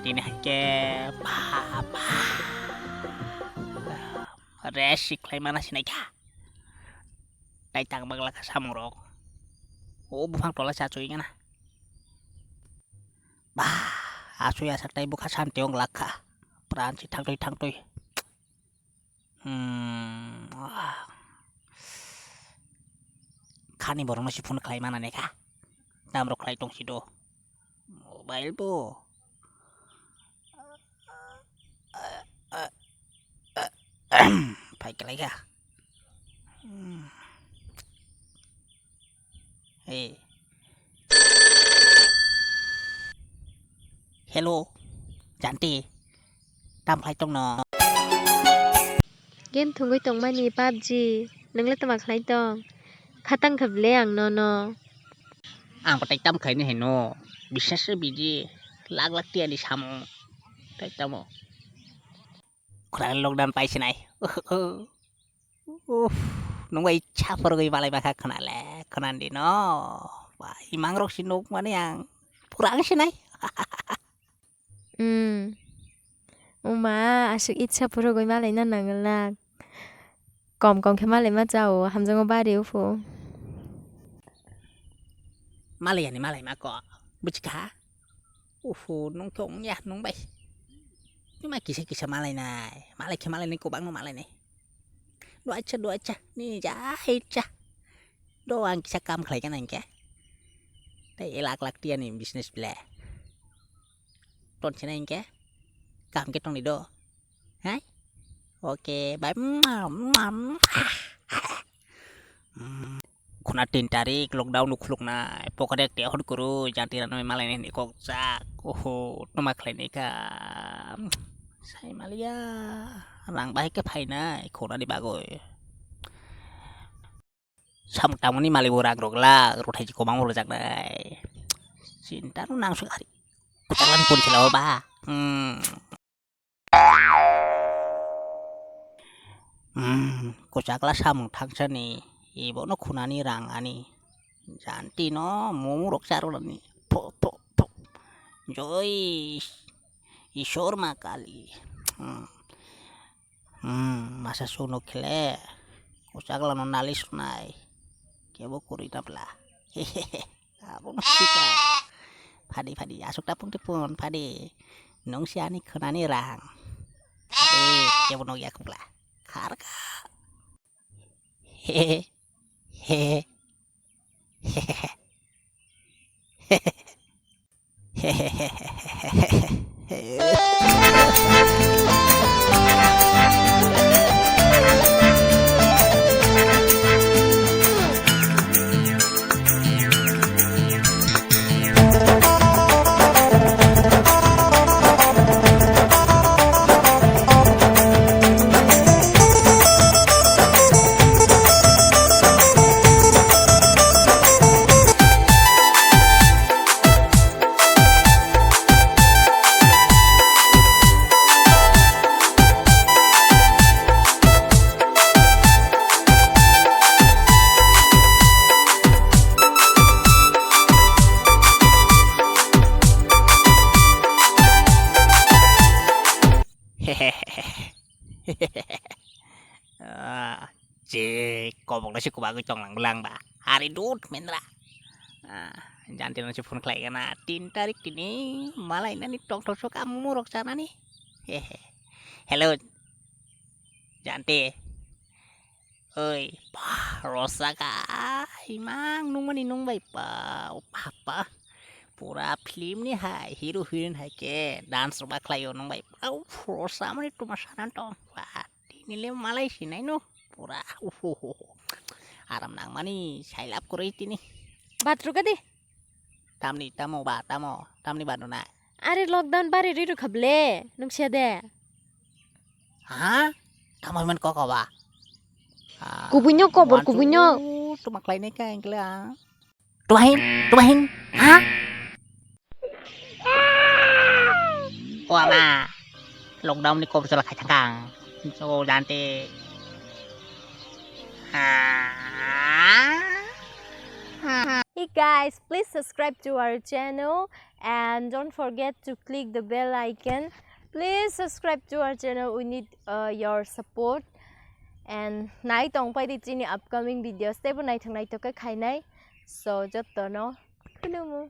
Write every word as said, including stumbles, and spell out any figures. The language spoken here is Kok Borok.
Tini hai khe ba, ba. Rest si khlai mana sinai kha. Tai tang bagla kha samung rok. O buphang tola cha chui gana. Ba, asui asak tai bukha santi ong lakha. Pran si thangtui thangtui. Hmm. Khani borokno si phone khlai mana ne kha. Tamrok khlai tong si do. Mobile bo. Phai khlai kha. Hmm. Hey. Hello, Janti. Tam khlai tong no? Game thungwi tongmani pubg. Nwngle tama khlai tong? Khatang kha ble ang nono. Ang batai tam khlaini hai no. Bisas se bidi. Lak lak tiani samung. Tai tamo. Khwlai lockdown pai sinai. Uff, nung bai icha phurugwi malai bakha khwnale, khwnandi no. Ba, imang rok si nuk mani ang pura ang sinai. Hmm. Uma, aswk icha phurugwi malai na nangwlak. Kom kom khe malai ma chao, hamjakgo bari uphu. Malai yani malai ma ko. Buchikha? Uhu, nung khe wng ya, nung bai. Nima kisa kisa malai nai. Malai khe malai nai, kwbang no malai nai. Do acha, do acha. Ni ja, icha. Do ang kisa kam khlai kana hingke. Tei lak lak tiani business ble. Ton sina hingke. Kam ke tong ni do. Hai? Oke, bye. Khuna tin tarik lockdown no khuluknai, pocket ek te hor kuru, jati rano malai ni kok jak. Oho, toma khlai ni ka. Sai malia, rang bai ke phainai, khuna ni bagoi. Samung tangmani malibo rang rok lak, rwthai si kwbangma rwjaknai. Chinta no nang swk hari. Kwchaklan pon sila o ba. Hmm. Hmm, kwchakla samung thangsani. Ibono khunani rang ani. Janti no momo rok charwnani. Pho, pho, pho. Joi Ishwar ma Kali. Hmm. Hmm, masa suno khele. Kuchak lano nalis nai. Kebo kuri tapla. Abo no sika. Phadi, phadi, asuk tapung tipun, phadi. Nung si ani khwnani rang. Phadi, kebo no ya khukla. Kharka. He, he, he. Ah, je kobok no se kubagwi tonglang bwlang ba. Hari dut mendra. Ah, janti no se phone khlai gana. Tin tarik tini malai nani tong thok sok amung rok chanani. Hello. Janti. Oi, bah, rosa ka. Imang nung mani nung bai pa. Papa. Pura film ni hai hero heroine hai ke dance rok ba khlai o nung bai. Au, rosa mani tuma sanan tong. Wah. Tini le malai sinai no pura. Uhuhu. Aram nang mani sailap kwrwi tini. Bat rwgadi. Tamni tamo ba tamo tamni ba nuna. Are lockdown bari ri rwkha ble nungsia de. Ha? Tamo man koko ba? Ah, kubunyo kobor kubunyo. Tuma khlai nai ka engkle a. Tumahin, tumahin, ha? O ama, lockdown ni kobor sala khai thangkang. So jante. Ha? Hey guys, please subscribe to our channel And don't forget to click the bell icon. Please subscribe to our channel. We need uh, your support. And nai tong pai di chini upcoming videos tebo naithok naithok khe khainai. So jotono khulumu.